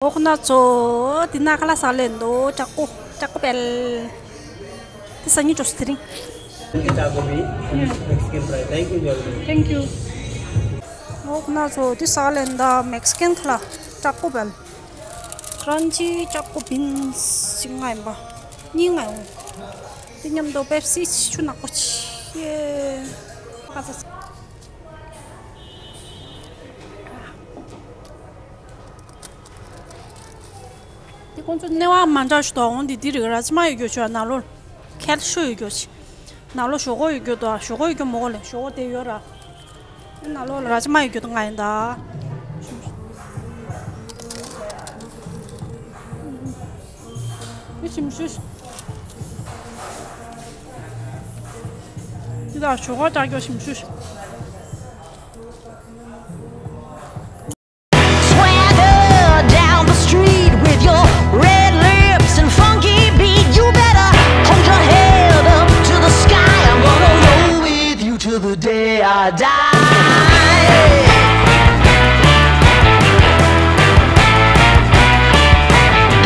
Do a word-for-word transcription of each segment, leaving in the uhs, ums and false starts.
འོ་ཁོ་ན་ཚོ་དེ་ན་ཁ་ལག་ཟ་ལེ་འདུག་ཅག་པོ་ཅག་པོ་པེལ། དེ་ཟ་ཉི་ཅོ་སི་དེ་རིང་། Taco Bell, Mexican fry. Thank you, Jordan. Thank you. འོ་ཁོ་ན་ཚོ་དེ་ཟ་ལེ་འདུག་མེག་སི་ཀན་ཁ་ལག་ཅག་པོ་པེལ། ཀྲན་ཅི་ཅག་པོ་བིན་སི་གཅིག་ང་ཡིན་པ། གཉིས་ང་ཡོང་། དེ་མཉམ་དུ་པེབ་སི་ཆུ་ནག་པོ་ཆེ། ཡེ། ཁ་ཚ། དེ་ཁོང་ཚོ་སྣེ་བ་མ་འདྲ་ཞིག་དང་འོང་དེ་དེ་རིགས་ར་ཅི་མ་ཡོད་རྒྱུ་ཆོག་ནང་ལོགས་ཁལ་ཤུ་ཡོད་རྒྱུ་ཆེ། ནང་ལོགས་ཞོག་ཁོག་ཡོད་རྒྱུ་དང་ཞོག་ཁོག་ཡོད་རྒྱུ་མོ་གོ་ལེ་ཞོག་ཁོག་དེ་ཡོད་ར། ནང་ལོགས་ལ་ར་ཅི་མ་ཡོད་རྒྱུ་དང་ང་ཡིན་ད། དེ་ཞིམ་ཤུ། དེ་དང་ཞོག་ཁོག་ལྟ་རྒྱུ་ཞིམ་ཤུ། Swagger down the street with your red lips and funky beat. You better hold your head up to the sky. I'm gonna roll with you till the day I die.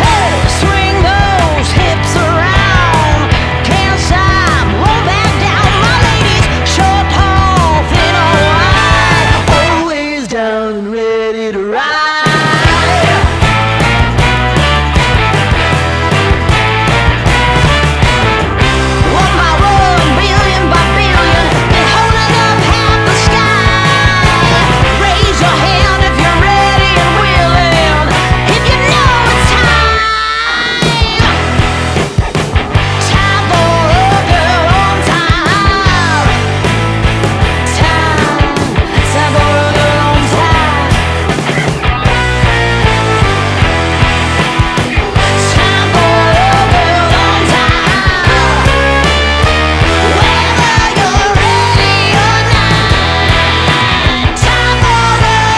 Hey, swing those hips around. Can't stop, won't back down. My ladies, short, tall, thin or wide, always down and ready to ride. One by one, billion by billion, been holding up half the sky. Raise your hand if you're ready and willing, if you know it's time. Time for a girl on time. Time, time for a girl on time. Time for a girl on time. Whether you're ready or not. Time for a girl on.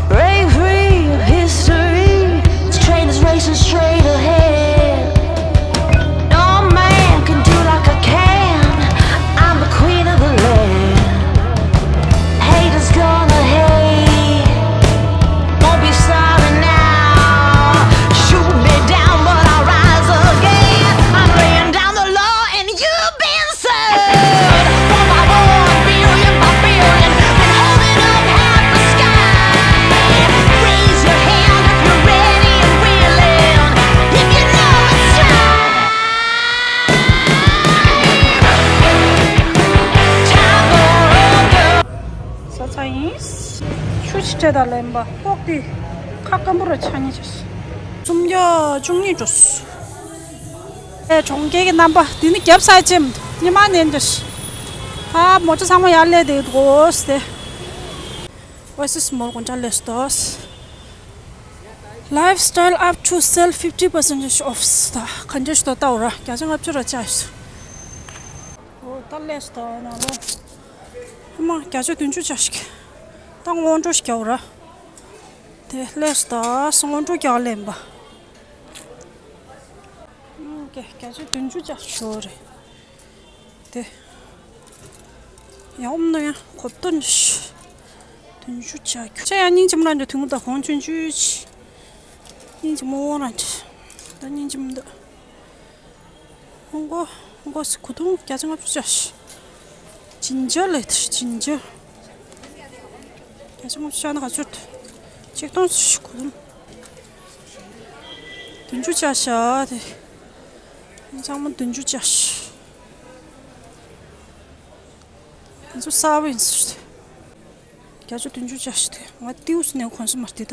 Break free of history. This train is racing straight ahead. No man can do like I can. I'm the queen of the land. Haters gonna hate. Won't be sorry now. Shoot me down, but I'll rise again. I'm laying down the law and you've been served. One by one, billion by billion, been holding up half the sky. Raise your hand if you're ready and willing, if you know it's time. Time for a girl. ས་ཚ་ཡིན། ཆུ་ཆི་སྤྲད་ད་ལེན་པ་ཏོག་ཏི་ཁ་སྐམ་པོ་ར་ཆ་ཉེ་ཆ། སུམ་བརྒྱ་བཅུ་གཉིས་འགྲོ། ཨེ་གྲོང་ཁྱེར་གྱི་རྣམ་པ་འདི་ནི་རྒྱབ་ས་ཅིམ་ཉི་མ་ནན་འདྲ། ཨ་མོ་ཅོ་ཚང་མ་ཡར་སླེབས་བསྡད་འདུག་ཟེར། Oasis Mall དགོང་དྲ་སླེབས་སོང་། Lifestyle up to sale fifty percent off ད་ག་འདྲ་ཞིག་ད་ལྟ་འོ་ར་བརྒྱ་ཆ་ལྔ་བཅུ་ར་བཅག་ཡོད། འོ་ད་སླེབས་སོང་ནང་ལོ། ཨ་མ་བརྒྱ་ཆ་བདུན་ཅུ་བཅག་ཞིག་ད་སྔོན་འགྲོ་ཞིག་རྒྱག་འོ་ར། དེ་སླེབས་སོང་ད་སྔོན་འགྲོ་རྒྱག་ལེན་པ། ཨང་ཀེ་བརྒྱ་ཆ་བདུན་ཅུ་བཅག་ཞོར་རེད། དེ། ཡང་ཨོམ་ནོ་ཡང་གོ་བཏོན་ཤ། བདུན་ཅུ་བཅག་རྒྱུ། ཆ་ཡང་སྙིང་རྗེ་མོ་རང་འདྲ་དུས་མོ་ད་གོང་ཆུང་ཆུང་ཆི། སྙིང་རྗེ་མོ་རང་འདྲ། ད་སྙིང་རྗེ་མོ་འདུག་ཧོང་གོ་ཧོང་གོ་སི་གུ་དུང་བརྒྱ་ཆ་ལྔ་བཅུ་བཅག་ཤ། ཇིན་ཇར་ལས་དེ་ཇིན་ཇར། བརྒྱ་ཆ་ལྔ་བཅུ་བཅག་ན་ག་ཚོད་དུ། ཆིག་སྟོང་ཤ་གུ་དུང་། བདུན་ཅུ་བཅག་ཤ་དེ། ཚང་མ་བདུན་ཅུ་བཅག་ཤ། ང་ཚོ་གསར་པ་ཡིན་ཟེར་ཏེ། བརྒྱ་ཆ་བདུན་ཅུ་བཅག་ཤ་སྟེ། ང་ཏིའུ་སི་ནས་གོན་སོང་མ་རེད་ད།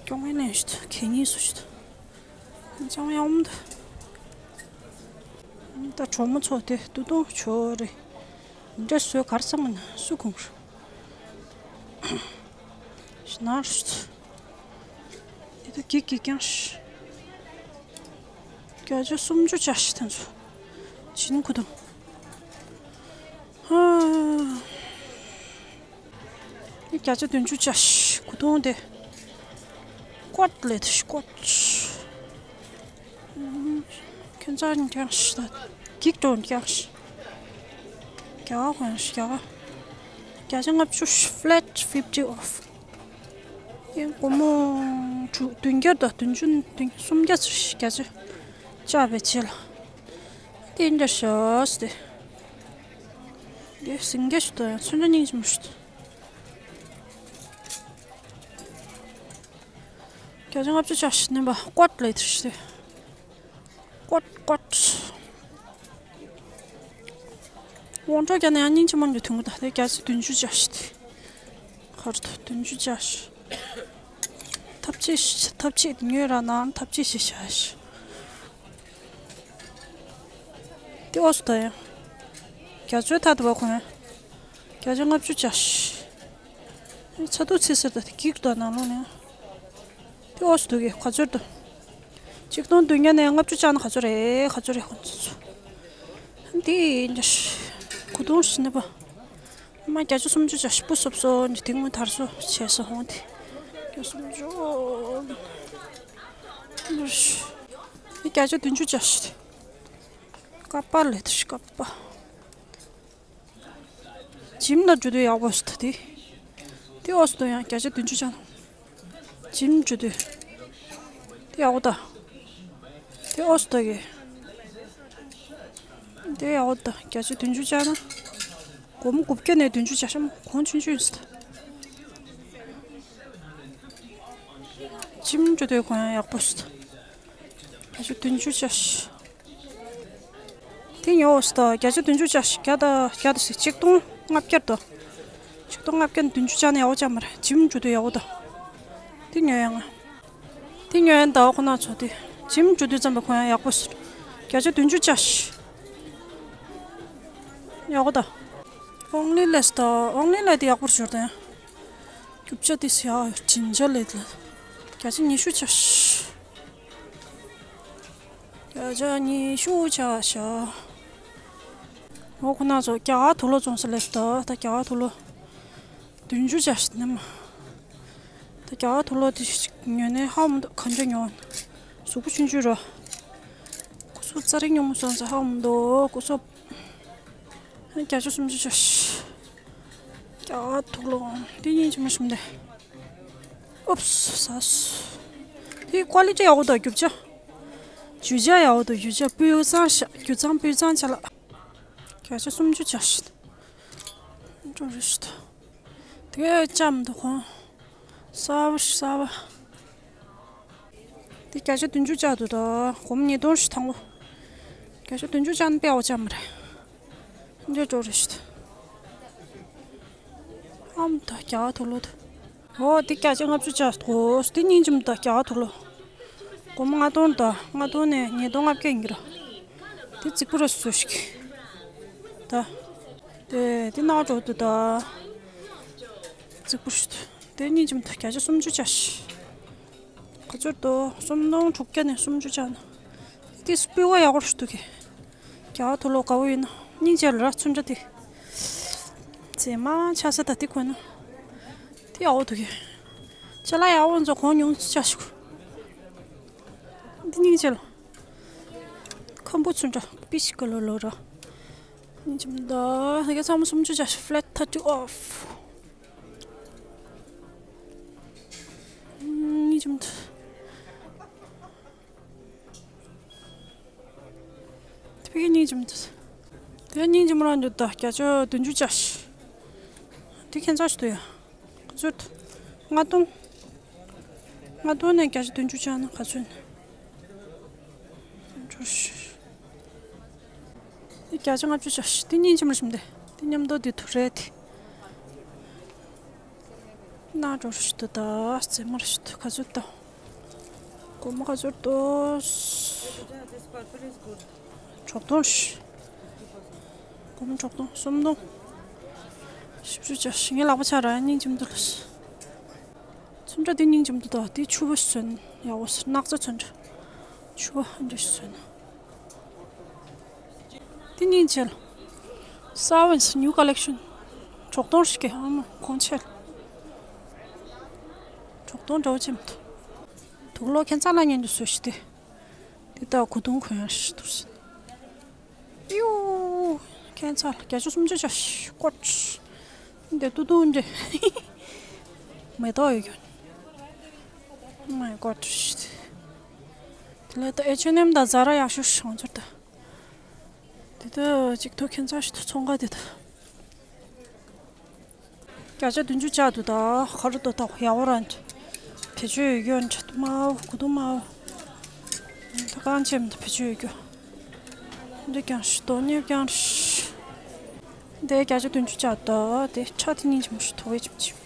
སྐྱོ་ངལ་ལེན་ཤ་སྟེ་གད་སྙིགས་བཟོ་ཤ་སྟེ། ཅང་ཡང་འོང་ད། ད་གྲོགས་མོ་ཚོ་དེ་ཏུ་ཏུ་ཆོ་རེ། འདྲ་བཟོས་གར་ཚང་མ་ན་སུ་གུང་རེ། ཤ་ན་རེ་སྟེ། དེ་ད་གིག་གིག་ཀྱང་ཤ། བརྒྱ་ཆ་སུམ་ཅུ་བཅག་ཤ་དེ་ཚོ། ཇིན་གུ་དུང་། ཧ། བརྒྱ་ཆ་བདུན་ཅུ་བཅག་ཤ་གུ་དུང་དེ། ཀོད་ལས་དེ་ཤ་ཀོད། ཁྱོད་ཚང་ཀྱང་ཤ་ད། གིག་ཏོན་ཀྱང་ཤ། རྒྱ་གར་གོན་ཤ་རྒྱ་གར། བརྒྱ་ཆ་ལྔ་བཅུ། flat fifty off། ཡང་སྒོར་མོ་དྲུག་བདུན་བརྒྱ་དང་བདུན་ཅུ་བདུན་སུམ་བརྒྱ་ཙམ་བརྒྱ་ཆ་བཅག་པའི་རྗེས་ལ། དེ་འདྲ་ཤོག་སྟེ། དེ་ཟིང་རྒྱ་ཞིག་ཏུ་ཡང་ཚོན་ཁྲ་སྙིང་རྗེ་མོ་ཞིག་ཏུ། བརྒྱ་ཆ་ལྔ་བཅུ་བཅག་ཞིག་ནས་པ་ཀོཊ་ལས་དེར་ཞིག་སྟེ། ཀོཊ་ཀོཊ། དབང་གྲོགས་རྒྱ་ནས་ཡང་སྙིང་རྗེ་མོ་འདི་དུང་གི་ད་དེ་བརྒྱ་ཆ་བདུན་ཅུ་བཅག་ཞིག་སྟེ། ཁར་དུ་བདུན་ཅུ་བཅག་ཞིག་ཐབས་ཅིག་ཐབས་ཅིག་ཉོས་ར་ནང་ཐབས་ཅིག་ཞིག་བྱ་ཞིག་དེ་ཨོ་སུ་ད་ཡང་། རྒྱ་མཚོའི་མཐའ་དུ་བ་ཁོ་ཡང་། བརྒྱ་ཆ་ལྔ་བཅུ་བཅག་ཞིག་ཚ་གདུག་ཚིག་ཟེར་ད་དེ་གིག་ད་ནང་ལོགས་ནས། དེ་ཨོ་སུ་དུ་གི་ག་ཚོད་དུ། ཆིག་སྟོང་བདུན་བརྒྱ་ནས་ལྔ་བཅུ་བཅག་ན་ག་ཚོད་རེད། ག་ཚོད་རེད་ཁོ་ཚོ་ཚོ། དེ་ཡིན་འདྲ་ཞིག་གུ་དུང་ཞིག་ནི་པ། མ་བརྒྱ་ཆ་སུམ་ཅུ་བཅག་ཞིག་སྤུ་སོབ་སོབ་ནི་དེ་སྔོན་དར་སོ་བྱས་སོ་ཧོང་དེ། བརྒྱ་སུམ་ཅུ། འདི་བརྒྱ་ཆ་བདུན་ཅུ་བཅག་ཞིག་ཀ་པ་ལས་དུ་ཞིག་ཀ་པ། འཇིམ་ལ་འགྲོ་དུས་ཡག་པོ་ཞིག་ད་དེ། དེ་ཨོ་སུ་དུ་ཡང་བརྒྱ་ཆ་བདུན་ཅུ་བཅག་ན། འཇིམ་འགྲོ་དུས། དེ་ཡག་པོ་ད། དེ་ཨོ་སུ་དུ་གི་དེ་ཡག་པོ་ད་བརྒྱ་ཆ་བདུན་ཅུ་བཅག་ན། སྒོར་མོ་དགུ་བརྒྱ་ནས་བདུན་ཅུ་བཅག་ཤམ་གོང་ཆུང་ཆུང་ཡིན་སྲིད། འཇིམ་འགྲོ་དུས་གོང་ཡང་ཡག་པོ་སྲིད། བརྒྱ་ཆ་བདུན་ཅུ་བཅག་ཤི། དེ་ཉོ་འོ་སྲིད་ད་བརྒྱ་ཆ་བདུན་ཅུ་བཅག་ཤི་བརྒྱ་དང་བརྒྱ་དང་སྲིད་ཆིག་སྟོང་ལྔ་བརྒྱ་དང་། ཆིག་སྟོང་ལྔ་བརྒྱ་ནས་བདུན་ཅུ་བཅག་ན་ཡག་པོ་བཅག་མ་རེད་འཇིམ་འགྲོ་དུས་ཡག་པོ་ད། དེ་ཉོ་ཡང་། དེ་ཉོ་ཡང་ཟླ་བ་ཁོ་ན་ཚོ་དེ། འཇིམ་འགྲོ་དུས་ཙམ་པ་ཁོ་ཡང་ཡག་པོ་ཟེར། བརྒྱ་ཆ་བདུན་ཅུ་བཅག་ཤི། ཡག་པོ་ད། ཨོང་ལི་ལེས་ད། ཨོང་ལི་ལེས་དེ་ཡག་པོ་ཞོར་དང་། རྒྱུ་ཆ་དེ་ཟེར་ཡག་དྲིན་ཆ་ལས་དེ། བརྒྱ་ཆ་ཉི་ཤུ་བཅག་ཤི། བརྒྱ་ཆ་ཉི་ཤུ་བཅག་ཤི། འོ་ཁོ་ན་ཚོ་རྒྱ་གར་དུག་ལོག་བཙོང་ས་ལེབ་ད། ད་རྒྱ་གར་དུག་ལོག་བདུན་ཅུ་བཅག་ཤི་ནི་མ། ད་རྒྱ་གར་དུག་ལོག་དེ་ཞིག་ཉོས་ནས་ཧ་མི་འདུག་གང་འདྲ་ཉོ། གཟུགས་པོ་ཆུང་ཆུང་ར། སྐུ་གཟུགས་ཙ་རིག་ཉོ་མོ་སོང་ཚེ་ཧ་མི་འདུག་སྐུ་གཟུགས། བརྒྱ་ཆ་སུམ་ཅུ་བཅག་ཤི། རྒྱ་གར་དུག་ལོག་དེ་སྙིང་རྗེ་མོ་ཞིག་མི་འདུག་ཨུབས་ཟ་སོ། དེ་ཀོ་ལི་ཊི་ཡག་པོ་འདུག་རྒྱུ་ཆ། རྒྱུ་ཆ་ཡག་པོ་འདུག་རྒྱུ་ཆ་སྤུས་གཙང་ཤ་རྒྱུ་གཙང་སྤུས་གཙང་ཆ་ལག་བརྒྱ་ཆ་སུམ་ཅུ་བཅག་ཤི། འགྲོ་རེ་ཤི་ད། དེ་ལྕམ་འདུག་ཁོང་། གསར་པ་གསར་པ། དེ་བརྒྱ་ཆ་བདུན་ཅུ་བཅག་འདུག་ད། སྒོར་མོ་ཉིས་སྟོང་ཞིག་ཐང་པོ། བརྒྱ་ཆ་བདུན་ཅུ་བཅག་ན་དཔེ་ཡག་པོ་བཅག་མ་རེད། འདི་འགྲོ་རེ་ཤི་ད། ཨམ་ད་རྒྱ་གར་དུག་ལོག་ད། འོ་དེ་བརྒྱ་ཆ་ལྔ་བཅུ་བཅག་འོ་དེ་སྙིང་རྗེ་མོ་ད་རྒྱ་གར་དུག་ལོག་སྒོར་མོ་ལྔ་སྟོང་ད་ལྔ་སྟོང་ནས་ཉིས་སྟོང་ལྔ་བརྒྱ་ཡིན་གྱི་ར། དེ་རྫིག་པོ་ར་བཟོ་ཞིག་ད། དེ་དེ་ནག་འགྲོ་འདུག་ད། རྫིག་པོ་ཞིག་ད། དེ་སྙིང་རྗེ་མོ་ད་བརྒྱ་ཆ་སུམ་ཅུ་བཅག་ཤི། ག་ཚོད་འདུག་སུམ་སྟོང་དྲུག་བརྒྱ་ནས་སུམ་ཅུ་བཅག་ན། དེ་སྤུས་ཀ་ཡག་པོ་ཞིག་འདུག་གི་རྒྱ་གར་དུག་ལོག་དགའ་བོ་ཡིན་ན་སྙིང་རྗེ་ལ་ར་ཚོན་ཁྲ་དེ། མཛེས་མ་ཆགས་ས་ད་དེ་གོན་ན། དེ་ཡག་པོ་འདུག་གི་ཅ་ལག་ཡག་པོ་ཚོ་གོན་ཉུང་ཙམ་བཅག་ཤིག་འདི་སྙིང་རྗེ་ལ། ཁམ་བུ་ཚོན་ཁྲ་པི་ཆི་ཀ་ལོ་ལོ་ར། སྙིང་རྗེ་མོ་ད་དེ་ག་ཚང་མ་སུམ་ཅུ་བཅག་ཤིག flat thirty off། སྙིང་རྗེ་མོ་ད། དེ་ཕ་གི་སྙིང་རྗེ་མོ་དེ། དེ་སྙིང་རྗེ་མོ་རང་འདུག་ད་བརྒྱ་ཆ་བདུན་ཅུ་བཅག་ཤིག་དེ་ཁྱད་མཚར་ཞིག་འདུག་ཡ། ག་ཚོད། ལྔ་སྟོང་། ལྔ་སྟོང་ནས་བརྒྱ་ཆ་བདུན་ཅུ་བཅག་ན་ག་ཚོད་ཡིན། འགྲོ་ཤི། དེ་བརྒྱ་ཆ་ལྔ་བཅུ་བཅག་ཤིག་དེ་སྙིང་རྗེ་མོ་ཞིག་འདུག་དེ་མཉམ་དུ་དེ་དུ་རེད་དེ། ན་འགྲོ་རུ་ཞིག་འདུག་ད་རྩེ་མོ་རུ་ཞིག་འདུག་ག་ཚོད་ད། སྒོར་མོ་ག་ཚོད་འདུག་གྲོགས་སྟོང་ཞིག་སྒོར་མོ་གྲོགས་སྟོང་སུམ་སྟོང་། བཞི་བཅུ་བཅག་ཤིག་ངའི་ལག་པ་ཆག་ར་སྙིང་རྗེ་མོ་འདུག་ལ། ཚོན་ཁྲ་འདི་སྙིང་རྗེ་མོ་འདུག་ད་འདི་ཕྱུ་པ་ཞིག་ཚོན་ཡག་པོ་ཟེར་སྣག་ཚ་ཚོན་ཁྲ། ཕྱུ་པ་འདྲ་ཞིག་ཚོན། དེ་སྙིང་རྗེ་ལ། Savins new collection། གྲོགས་སྟོང་ཞིག་གི་ཨ་མ་གོང་ཆེ་ལ། གྲོགས་སྟོང་འདྲ་བོ་ཅིག་མི་འདུག་དུག་ལོག་ཁྱད་མཚར་ལ་ཉན་དུ་བཟོས་ཤིག་དེ། དེ་ལྟ་གོས་ཐུང་གོན་ཡག་ཞིག་འདུག་ཟེར། གཡུ། ཁྱད་མཚར་བརྒྱ་ཆ་སུམ་ཅུ་བཅག་ཤིག་ཀོཊ། ཏུ་ཏུ་འདྲེ། མེ་ཏོག་ཡོད་ཀྱང་། Oh my god shit. དེ་ལ་ད་H&M དང་Zara ཡག་ཤོས་ཤོང་ཚོར་ད། དེ་ད་གཅིག་ཐུག་ཁྱེད་ཚ་ཞིག་ཏུ་ཚོང་ཁ་དེ་ད། བརྒྱ་ཆ་བདུན་ཅུ་བཅག་འདུག་ད་ག་རུ་ཏོ་ད་ཡག་པོ་རང་། བེད་སྤྱོད་ཡོད་ཀྱང་འདྲ་དུ་མའོ་གུ་དུ་མའོ། ད་གང་བྱེད་མི་འདུག་བེད་སྤྱོད་ཡོད་ཀྱང་། འདི་ཀྱང་ཞིག་དོ་ནི་ཀྱང་ཞིག་འདི་བརྒྱ་ཆ་བདུན་ཅུ་བཅག་འདུག་དེ་ཁྲ་དེ་གཉིས་ཀྱི་མི་ཞིག་ཐོ་བའི་ཅིམ་ཅིམ།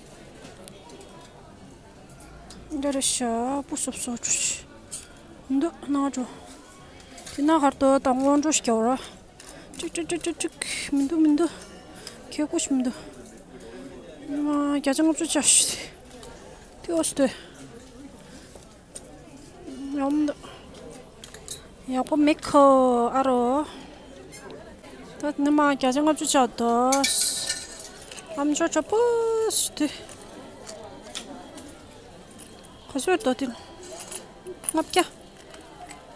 འདི་རེད་ཤག་པུ་སོབ་སོ་ཅུ་ཞིག་མི་འདུག་ན་འགྲོ། དེ་ན་གར་དོ་དང་དབང་འགྲོ་ཞིག་རྒྱག་ར། ཀྲིག་ཀྲིག་ཀྲིག་ཀྲིག་མི་འདུག་མི་འདུག་ཁེ་ཀོ་ཞིག་མི་འདུག་ཨ་མ་བརྒྱ་ཆ་ལྔ་བཅུ་བཅག་ཞིག་དེ་འོ་སྟོད། ཡོམ་འདུག་ཡག་པོ་མེད་ཁོ་ཨ་རོ། ད་ནི་མ་བརྒྱ་ཆ་ལྔ་བཅུ་བཅག་འདུག་ཨམ་ཅོག་ཅོག་པོ་སྟོད། ག་ཚོད་འདུག་དེ་ལྔ་བརྒྱ།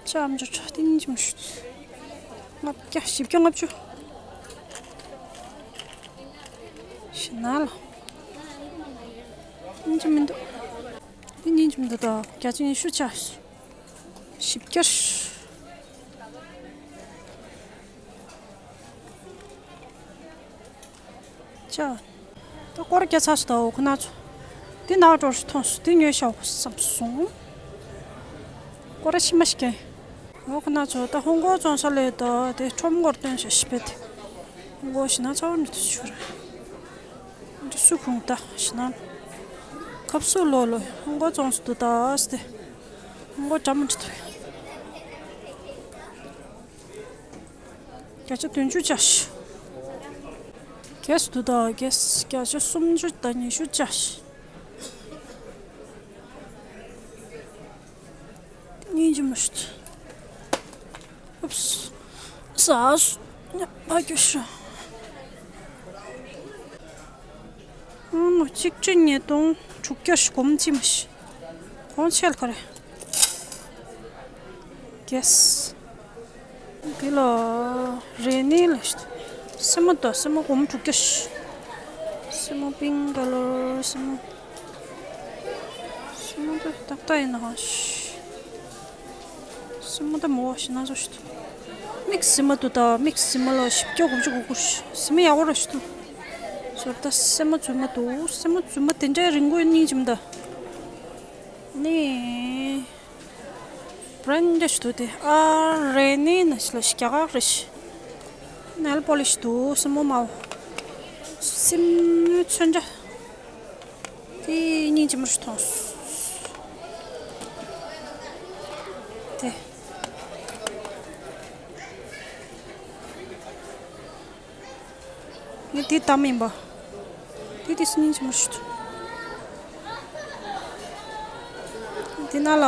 ཅམ་ཅོ་ཅོ་ཏིང་ཅིམ་ཤུ། ལྔ་བརྒྱ་བཞི་བརྒྱ་ལྔ་བཅུ། ཞི་ན་ལ། ཏིང་ཅིམ་མི་འདུག་ཏིང་ཅིམ་འདུག་ད་བརྒྱ་ཆ་ཉི་ཤུ་ཆ། བཞི་བརྒྱ། ཅག་ད་སྐོར་རྒྱག་ཚར་སོང་ད་འོ་ཁོ་ན་ཚོ། འདི་ནག་འགྲོ་ཞིག་མཐོང་སོང་འདི་ཉོས་ཤག་བསམ་སོང་། སྐོར་ར་ཤི་མ་ཤི་ཀན། འོ་ཁོ་ན་ཚོ་ད་ཧོང་ཀོང་ཚོང་ས་ལས་ད་དེ་ཁྲོམ་སྐོར་སྟོན་ཤག་ཤི་པེ་དེ། ཧོང་ཀོང་ཞི་ན་ཚ་བོ་ནི་དུ་ཆུ་ར། འདི་སུ་ཁུང་ད་ཞི་ན། ཁབ་སུ་ལོ་ལོ་ཧོང་ཀོང་ཚོང་སུ་དུ་ད་སྟེ། ཧོང་ཀོང་འདྲ་མི་འདྲ་དུ། བརྒྱ་ཆ་བདུན་ཅུ་ཆ་ཞིག་གེ་སི་འདུག་ད་གེ་སི་བརྒྱ་ཆ་སུམ་ཅུ་དང་ཉི་ཤུ་ཆ་ཞིག་སྙིང་རྗེ་མོ་ཞིག་ཨུབས། ཟ་སུ་ཉ་པ་རྒྱུ་ཤོག་ཨང་མོ་གཅིག་ཁྲི་ཉིས་སྟོང་དྲུག་བརྒྱ་ཞིག་གོམ་ཅི་མ་ཞིག་གོང་ཆེ་ལ་ག་རེ། གེ་སི། འདི་ལ་རེ་ནི་ལ་ཞིག་སེ་མོ་དང་སེ་མོ་གོམ་དྲུག་བརྒྱ་ཞིག་སེ་མོ་པིང་ཀ་ལར་སེ་མོ། སེ་མོ་དང་ཏག་ཏག་ཡིན་ན་ཧ་ཞིག་སེ་མོ་དང་མོ་བ་ཞིག་ན་ཚོ་ཞིག་མིག་སི་མ་དུ་ད་མིག་སི་མ་ལ་ཞིབ་ཀྱོག་གོ་ཅུ་གོ་གུ་ཞིག་སི་མ་ཡག་པོ་ར་ཞིག་ཏུ། ཟོར་ད་སེ་མོ་ཙུ་མ་དུ་སེ་མོ་ཙུ་མ་དེ་འདྲའི་རིང་གོ་སྙིང་རྗེ་མོ་ད། ནི། བྷ་རན་ཌི་ཞིག་འདུག་སྟེ། ཨ་རེ་ནི་ན་ཞིག་ལ་ཞིག་རྒྱ་གར་རེ་ཞིག་ནེལ་པོ་ལིཤ་འདུག་སེ་མོ་མའོ། སེ་མོ་མཚོན་ཆ། དེ་སྙིང་རྗེ་མོ་ཞིག་མཐོང་སོང་། དེ། ངས་དེ་བཏང་མིན་པ། དེ་དེ་སྙིང་རྗེ་མོ་ཞིག་འདུག་དེ་ན་ལ་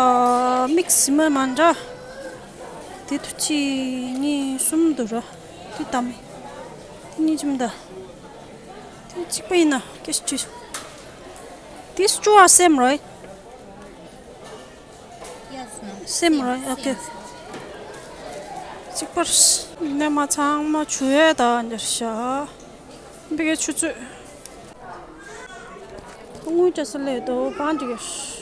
མིག་སི་མ་མ་འདྲ། དེ་དུ་གཅིག་གཉིས་གསུམ་འདུག་ར། དེ་བཏང་མིན། དེ་སྙིང་རྗེ་མོ་འདུག་དེ་གཅིག་པ་ཡིན་ན་སྐད་ཆ་དྲིས། These two are same, right? Yes, ma'am. Same, right? Okay. གཅིག་པར། ནས་མ་ཚང་མ་ཆུ་ཡོད་ད་འདིར་བཞག་བི་གའི་ཆུ་ཚོད། དངུལ་སྤྲད་ས་ལས་དོ་བང་འགྲིག་གི།